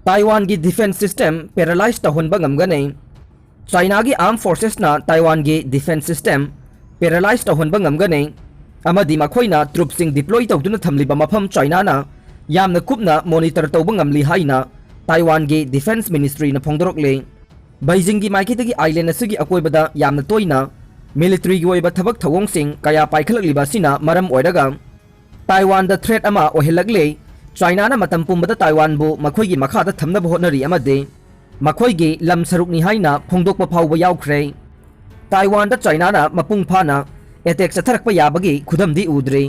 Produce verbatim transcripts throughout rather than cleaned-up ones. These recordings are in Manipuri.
ꯇꯥꯏꯋꯥꯟꯒꯤ ꯗꯤꯐꯦꯟꯁ ꯁꯤꯁꯇꯦꯝ ꯄꯦꯔꯥꯂꯥꯏꯖ ꯇꯧꯍꯟꯕ ꯉꯝꯒꯅꯤ꯫ ꯆꯥꯏꯅꯥꯒꯤ ꯑꯥꯔꯝ ꯐꯣꯔꯁꯦꯁꯅ ꯇꯥꯏꯋꯥꯟꯒꯤ ꯗꯤꯐꯦꯟꯁ ꯁꯤꯁꯇꯦꯝ ꯄꯦꯔꯥꯂꯥꯏꯖ ꯇꯧꯍꯟꯕ ꯉꯝꯒꯅꯤ, ꯑꯃꯗꯤ ꯃꯈꯣꯏꯅ ꯇ꯭ꯔꯨꯞꯁꯤꯡ ꯗꯤꯄ꯭ꯂꯣꯏ ꯇꯧꯗꯨꯅ ꯊꯝꯂꯤꯕ ꯃꯐꯝ ꯆꯥꯏꯅꯥꯅ ꯌꯥꯝꯅ ꯀꯨꯞꯅ ꯃꯣꯅꯤꯇꯔ ꯇꯧꯕ ꯉꯝꯂꯤ ꯍꯥꯏꯅ ꯇꯥꯏꯋꯥꯟꯒꯤ ꯗꯤꯐꯦꯟꯁ ꯃꯤꯅꯤꯁꯇ꯭ꯔꯤꯅ ꯐꯣꯡꯗꯣꯔꯛꯂꯤ꯫ ꯕꯩꯖꯤꯡꯒꯤ ꯃꯥꯏꯀꯩꯗꯒꯤ ꯑꯥꯏꯂꯦꯟ ꯑꯁꯤꯒꯤ ꯑꯀꯣꯏꯕꯗ ꯌꯥꯝꯅ ꯇꯣꯏꯅ ꯃꯤꯂꯤꯇꯔꯤꯒꯤ ꯑꯣꯏꯕ ꯊꯕꯛ ꯊꯧꯑꯣꯡꯁꯤꯡ ꯀꯌꯥ ꯄꯥꯏꯈꯠꯂꯛꯂꯤꯕ ꯑꯁꯤꯅ ꯃꯔꯝ ꯑꯣꯏꯔꯒ ꯇꯥꯏꯋꯥꯟꯗ ꯊ꯭ꯔꯦꯠ ꯑꯃ ꯑꯣꯏꯍꯜꯂꯛꯂꯦ꯫ ꯆꯥꯏꯅꯥꯅ ꯃꯇꯝ ꯄꯨꯝꯕꯗ ꯇꯥꯏꯋꯥꯟꯕꯨ ꯃꯈꯣꯏꯒꯤ ꯃꯈꯥꯗ ꯊꯝꯅꯕ ꯍꯣꯠꯅꯔꯤ ꯑꯃꯗꯤ ꯃꯈꯣꯏꯒꯤ ꯂꯝ ꯁꯔꯨꯛꯅꯤ ꯍꯥꯏꯅ ꯐꯣꯡꯗꯣꯛꯄ ꯐꯥꯎꯕ ꯌꯥꯎꯈ꯭ꯔꯦ꯫ ꯇꯥꯏꯋꯥꯟꯗ ꯆꯥꯏꯅꯥꯅ ꯃꯄꯨꯡ ꯐꯥꯅ ꯑꯦꯇꯦꯛ ꯆꯠꯊꯔꯛꯄ ꯌꯥꯕꯒꯤ ꯈꯨꯗꯝꯗꯤ ꯎꯗ꯭ꯔꯤ꯫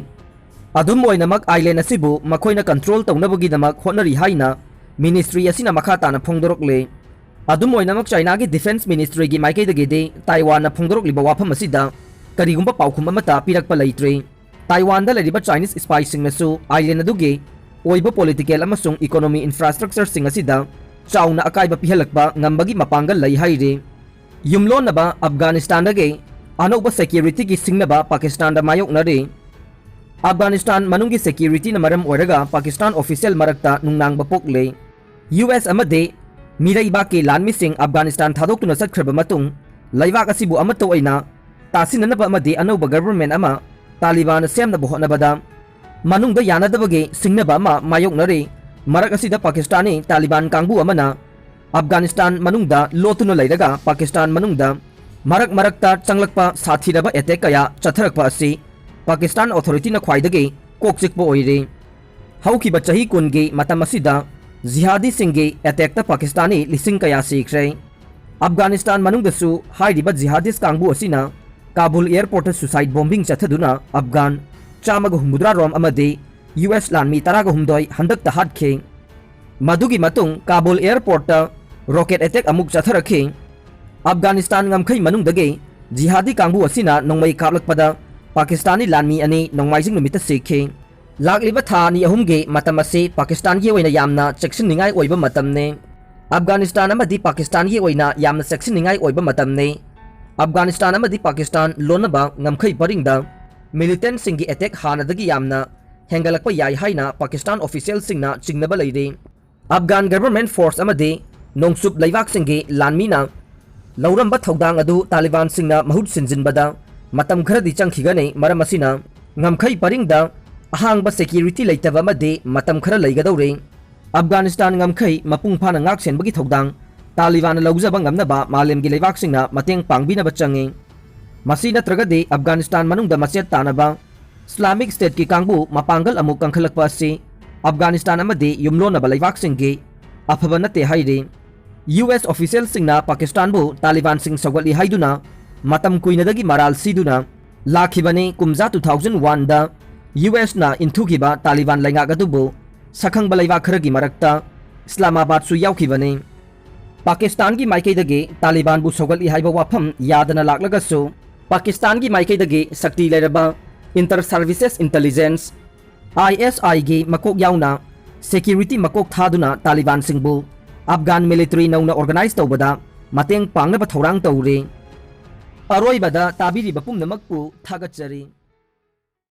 ꯑꯗꯨꯝ ꯑꯣꯏꯅꯃꯛ, ꯑꯥꯏꯂꯦꯟ ꯑꯁꯤꯕꯨ ꯃꯈꯣꯏꯅ ꯀꯟꯇ꯭ꯔꯣꯜ ꯇꯧꯅꯕꯒꯤꯗꯃꯛ ꯍꯣꯠꯅꯔꯤ ꯍꯥꯏꯅ ꯃꯤꯅꯤꯁꯇ꯭ꯔꯤ ꯑꯁꯤꯅ ꯃꯈꯥ ꯇꯥꯅ ꯐꯣꯡꯗꯣꯔꯛꯂꯤ꯫ ꯑꯗꯨꯝ ꯑꯣꯏꯅꯃꯛ, ꯆꯥꯏꯅꯥꯒꯤ ꯗꯤꯐꯦꯟꯁ ꯃꯤꯅꯤꯁꯇ꯭ꯔꯤꯒꯤ ꯃꯥꯏꯀꯩꯗꯒꯤꯗꯤ ꯇꯥꯏꯋꯥꯟꯅ ꯐꯣꯡꯗꯣꯔꯛꯂꯤꯕ ꯋꯥꯐꯝ ꯑꯁꯤꯗ ꯀꯔꯤꯒꯨꯝꯕ ꯄꯥꯎꯈꯨꯝ ꯑꯃꯠꯇ ꯄꯤꯔꯛꯄ ꯂꯩꯇ꯭ꯔꯤ꯫ ꯇꯥꯏꯋꯥꯟꯗ ꯂꯩꯔꯤꯕ ꯆꯥꯏꯅꯤꯁ ꯁꯤꯄꯥꯏꯁꯤꯡꯅꯁꯨ ꯑꯥꯏꯂꯦꯟ ꯑꯗꯨꯒꯤ ꯑꯣꯏꯕ ꯄꯣꯂꯤꯇꯤꯀꯦꯜ ꯑꯃꯁꯨꯡ ꯏꯀꯣꯅꯣꯃꯤ ꯏꯟꯐ꯭ꯔꯥꯁꯇ꯭ꯔꯛꯆꯔꯁꯤꯡ ꯑꯁꯤꯗ ꯆꯥꯎꯅ ꯑꯀꯥꯏꯕ ꯄꯤꯍꯜꯂꯛꯄ ꯉꯝꯕꯒꯤ ꯃꯄꯥꯡꯒꯜ ꯂꯩ ꯍꯥꯏꯔꯤ꯫ ꯌꯨꯝꯂꯣꯟꯅꯕ ꯑꯐꯒꯥꯅꯤꯁꯇꯥꯟꯗꯒꯤ ꯑꯅꯧꯕ ꯁꯦꯀ꯭ꯌꯨꯔꯤꯇꯤꯒꯤ ꯁꯤꯡꯅꯕ ꯄꯥꯀꯤꯁꯇꯥꯟꯗ ꯃꯥꯌꯣꯛꯅꯔꯤ꯫ ꯑꯐꯒꯥꯅꯤꯁꯇꯥꯟ ꯃꯅꯨꯡꯒꯤ ꯁꯦꯀ꯭ꯌꯨꯔꯤꯇꯤꯅ ꯃꯔꯝ ꯑꯣꯏꯔꯒ ꯄꯥꯀꯤꯁꯇꯥꯟ ꯑꯣꯐꯤꯁꯤꯌꯦꯜ ꯃꯔꯛꯇ ꯅꯨꯡꯅꯥꯡꯕ ꯄꯣꯛꯂꯦ꯫ ꯌꯨ ꯑꯦꯁ ꯑꯃꯗꯤ ꯃꯤꯔꯩꯕꯥꯛꯀꯤ ꯂꯥꯟꯃꯤꯁꯤꯡ ꯑꯐꯒꯥꯅꯤꯁꯇꯥꯟ ꯊꯥꯗꯣꯛꯇꯨꯅ ꯆꯠꯈ꯭ꯔꯕ ꯃꯇꯨꯡ, ꯂꯩꯕꯥꯛ ꯑꯁꯤꯕꯨ ꯑꯃꯠꯇ ꯑꯣꯏꯅ ꯇꯥꯁꯤꯟꯅꯅꯕ ꯑꯃꯗꯤ ꯑꯅꯧꯕ ꯒꯚꯔꯟꯃꯦꯟ ꯑꯃ ꯇꯥꯂꯤꯕꯥꯟꯅ ꯁꯦꯝꯅꯕ ꯍꯣꯠꯅꯕꯗ ꯃꯅꯨꯡꯗ ꯌꯥꯅꯗꯕꯒꯤ ꯁꯤꯡꯅꯕ ꯑꯃ ꯃꯥꯌꯣꯛꯅꯔꯤ꯫ ꯃꯔꯛ ꯑꯁꯤꯗ ꯄꯥꯀꯤꯁꯇꯥꯅꯤ ꯇꯥꯂꯤꯕꯥꯟ ꯀꯥꯡꯕꯨ ꯑꯃꯅ ꯑꯐꯒꯥꯅꯤꯁꯇꯥꯟ ꯃꯅꯨꯡꯗ ꯂꯣꯠꯇꯨꯅ ꯂꯩꯔꯒ ꯄꯥꯀꯤꯁꯇꯥꯟ ꯃꯅꯨꯡꯗ ꯃꯔꯛ ꯃꯔꯛꯇ ꯆꯪꯂꯛꯄ ꯁꯥꯊꯤꯔꯕ ꯑꯦꯇꯦꯛ ꯀꯌꯥ ꯆꯠꯊꯔꯛꯄ ꯑꯁꯤ ꯄꯥꯀꯤꯁꯇꯥꯟ ꯑꯣꯊꯣꯔꯤꯇꯤꯅ ꯈ꯭ꯋꯥꯏꯗꯒꯤ ꯀꯣꯛ ꯆꯤꯛꯄ ꯑꯣꯏꯔꯤ꯫ ꯍꯧꯈꯤꯕ ꯆꯍꯤ ꯀꯨꯟꯒꯤ ꯃꯇꯝ ꯑꯁꯤꯗ ꯖꯤꯍꯥꯗꯤꯁꯤꯡꯒꯤ ꯑꯦꯇꯦꯛꯇ ꯄꯥꯀꯤꯁꯇꯥꯅꯤ ꯂꯤꯁꯤꯡ ꯀꯌꯥ ꯁꯤꯈ꯭ꯔꯦ꯫ ꯑꯐꯒꯥꯅꯤꯁꯇꯥꯟ ꯃꯅꯨꯡꯗꯁꯨ ꯍꯥꯏꯔꯤꯕ ꯖꯤꯍꯥꯗꯤꯁ ꯀꯥꯡꯕꯨ ꯑꯁꯤꯅ ꯀꯥꯕꯨꯜ ꯑꯦꯌꯔꯄꯣꯔꯠꯇ ꯁꯨꯁꯥꯏꯠ ꯕꯣꯝꯕꯤꯡ ꯆꯠꯊꯗꯨꯅ ꯑꯐꯒꯥꯟ ꯆꯥꯝꯃꯒ ꯍꯨꯝꯐꯨꯇꯔꯥ ꯔꯣꯝ ꯑꯃꯗꯤ ꯌꯨ ꯑꯦꯁ ꯂꯥꯟꯃꯤ ꯇꯔꯥꯒ ꯍꯨꯝꯗꯣꯏ ꯍꯟꯗꯛꯇ ꯍꯥꯠꯈꯤ꯫ ꯃꯗꯨꯒꯤ ꯃꯇꯨꯡ ꯀꯥꯕꯨꯜ ꯑꯦꯌꯔꯄꯣꯔꯠꯇ ꯔꯣꯀꯦꯠ ꯑꯦꯇꯦꯛ ꯑꯃꯨꯛ ꯆꯠꯊꯔꯛꯈꯤ꯫ ꯑꯐꯒꯥꯅꯤꯁꯇꯥꯟ ꯉꯝꯈꯩ ꯃꯅꯨꯡꯗꯒꯤ ꯖꯤꯍꯥꯗꯤ ꯀꯥꯡꯕꯨ ꯑꯁꯤꯅ ꯅꯣꯡꯃꯩ ꯀꯥꯞꯂꯛꯄꯗ ꯄꯥꯀꯤꯁꯇꯥꯅꯤ ꯂꯥꯟꯃꯤ ꯑꯅꯤ ꯅꯣꯡꯃꯥꯏꯖꯤꯡ ꯅꯨꯃꯤꯠꯇ ꯁꯤꯈꯤ꯫ ꯂꯥꯛꯂꯤꯕ ꯊꯥ ꯑꯅꯤ ꯑꯍꯨꯝꯒꯤ ꯃꯇꯝ ꯑꯁꯤ ꯄꯥꯀꯤꯁꯇꯥꯟꯒꯤ ꯑꯣꯏꯅ ꯌꯥꯝꯅ ꯆꯦꯛꯁꯤꯟꯅꯤꯡꯉꯥꯏ ꯑꯣꯏꯕ ꯃꯇꯝꯅꯤ꯫ ꯑꯐꯒꯥꯅꯤꯁꯇꯥꯟ ꯑꯃꯗꯤ ꯄꯥꯀꯤꯁꯇꯥꯟꯒꯤ ꯑꯣꯏꯅ ꯌꯥꯝꯅ ꯆꯦꯛꯁꯤꯟꯅꯤꯡꯉꯥꯏ ꯑꯣꯏꯕ ꯃꯇꯝꯅꯤ꯫ ꯑꯐꯒꯥꯅꯤꯁꯇꯥꯟ ꯑꯃꯗꯤ ꯄꯥꯀꯤꯁꯇꯥꯟ ꯂꯣꯟꯅꯕ ꯉꯝꯈꯩ ꯄꯔꯤꯡꯗ ꯃꯤꯂꯤꯇꯦꯟꯠꯁꯤꯡꯒꯤ ꯑꯦꯇꯦꯛ ꯍꯥꯟꯅꯗꯒꯤ ꯌꯥꯝꯅ ꯍꯦꯟꯒꯠꯂꯛꯄ ꯌꯥꯏ ꯍꯥꯏꯅ ꯄꯥꯀꯤꯁꯇꯥꯟ ꯑꯣꯐꯤꯁꯤꯌꯦꯜꯁꯤꯡꯅ ꯆꯤꯡꯅꯕ ꯂꯩꯔꯤ꯫ ꯑꯐꯒꯥꯟ government force ꯑꯃꯗꯤ ꯅꯣꯡꯆꯨꯞ ꯂꯩꯕꯥꯛꯁꯤꯡꯒꯤ ꯂꯥꯟꯃꯤꯅ ꯂꯧꯔꯝꯕ ꯊꯧꯗꯥꯡ ꯑꯗꯨ ꯇꯥꯂꯤꯕꯥꯟꯁꯤꯡꯅ ꯃꯍꯨꯠ ꯁꯤꯟꯖꯤꯟꯕꯗ ꯃꯇꯝ ꯈꯔꯗꯤ ꯆꯪꯈꯤꯒꯅꯤ꯫ ꯃꯔꯝ ꯑꯁꯤꯅ, ꯉꯝꯈꯩ ꯄꯔꯤꯡꯗ ꯑꯍꯥꯡꯕ security ꯂꯩꯇꯕ ꯑꯃꯗꯤ ꯃꯇꯝ ꯈꯔ ꯂꯩꯒꯗꯧꯔꯤ꯫ ꯑꯐꯒꯥꯅꯤꯁꯇꯥꯟ ꯉꯝꯈꯩ ꯃꯄꯨꯡ ꯐꯥꯅ ꯉꯥꯛ ꯁꯦꯟꯕꯒꯤ ꯊꯧꯗꯥꯡ ꯇꯥꯂꯤꯕꯥꯟꯅ ꯂꯧꯖꯕ ꯉꯝꯅꯕ ꯃꯥꯂꯦꯝꯒꯤ ꯂꯩꯕꯥꯛꯁꯤꯡꯅ ꯃꯇꯦꯡ ꯄꯥꯡꯕꯤꯅꯕ ꯆꯪꯏ꯫ ꯃꯁꯤ ꯅꯠꯇ꯭ꯔꯒꯗꯤ ꯑꯐꯒꯥꯅꯤꯁꯇꯥꯟ ꯃꯅꯨꯡꯗ ꯃꯆꯦꯠ ꯇꯥꯅꯕ Islamic Stateꯀꯤ ꯀꯥꯡꯕꯨ ꯃꯄꯥꯡꯒꯜ ꯑꯃꯨꯛ ꯀꯟꯈꯠꯂꯛꯄ ꯑꯁꯤ ꯑꯐꯒꯥꯅꯤꯁꯇꯥꯟ ꯑꯃꯗꯤ ꯌꯨꯝꯂꯣꯟꯅꯕ ꯂꯩꯕꯥꯛꯁꯤꯡꯒꯤ ꯑꯐꯕ ꯅꯠꯇꯦ ꯍꯥꯏꯔꯤ꯫ U S officialꯁꯤꯡꯅ ꯄꯥꯀꯤꯁꯇꯥꯟꯕꯨ ꯇꯥꯂꯤꯕꯥꯟꯁꯤꯡ ꯁꯧꯒꯠꯂꯤ ꯍꯥꯏꯗꯨꯅ ꯃꯇꯝ ꯀꯨꯏꯅꯗꯒꯤ ꯃꯔꯥꯜ ꯁꯤꯗꯨꯅ ꯂꯥꯛꯈꯤꯕꯅꯤ꯫ ꯀꯨꯝꯖꯥ two thousand oneꯗ U Sꯅ ꯏꯟꯊꯨꯈꯤꯕ ꯇꯥꯂꯤꯕꯥꯟ ꯂꯩꯉꯥꯛ ꯑꯗꯨꯕꯨ ꯁꯛꯈꯪꯕ ꯂꯩꯕꯥꯛ ꯈꯔꯒꯤ ꯃꯔꯛꯇ ꯏꯁꯂꯥꯃꯥꯕꯥꯗꯁꯨ ꯌꯥꯎꯈꯤꯕꯅꯤ꯫ ꯄꯥꯀꯤꯁꯇꯥꯟꯒꯤ ꯃꯥꯏꯀꯩꯗꯒꯤ ꯇꯥꯂꯤꯕꯥꯟꯕꯨ ꯁꯧꯒꯠꯂꯤ ꯍꯥꯏꯕ ꯋꯥꯐꯝ ꯌꯥꯗꯅ ꯂꯥꯛꯂꯒꯁꯨ, ꯄꯥꯀꯤꯁꯇꯥꯟꯒꯤ ꯃꯥꯏꯀꯩꯗꯒꯤ ꯁꯛꯇꯤ ꯂꯩꯔꯕ Inter Services Intelligence, I S Iꯒꯤ ꯃꯀꯣꯛ ꯌꯥꯎꯅ security ꯃꯀꯣꯛ ꯊꯥꯗꯨꯅ ꯇꯥꯂꯤꯕꯥꯟꯁꯤꯡꯕꯨ ꯑꯐꯒꯥꯟ military ꯅꯧꯅ organize ꯇꯧꯕꯗ ꯃꯇꯦꯡ ꯄꯥꯡꯅꯕ ꯊꯧꯔꯥꯡ ꯇꯧꯔꯤ꯫ ꯑꯔꯣꯏꯕꯗ ꯇꯥꯕꯤꯔꯤꯕ ꯄꯨꯝꯅꯃꯛꯄꯨ ꯊꯥꯒꯠꯆꯔꯤ꯫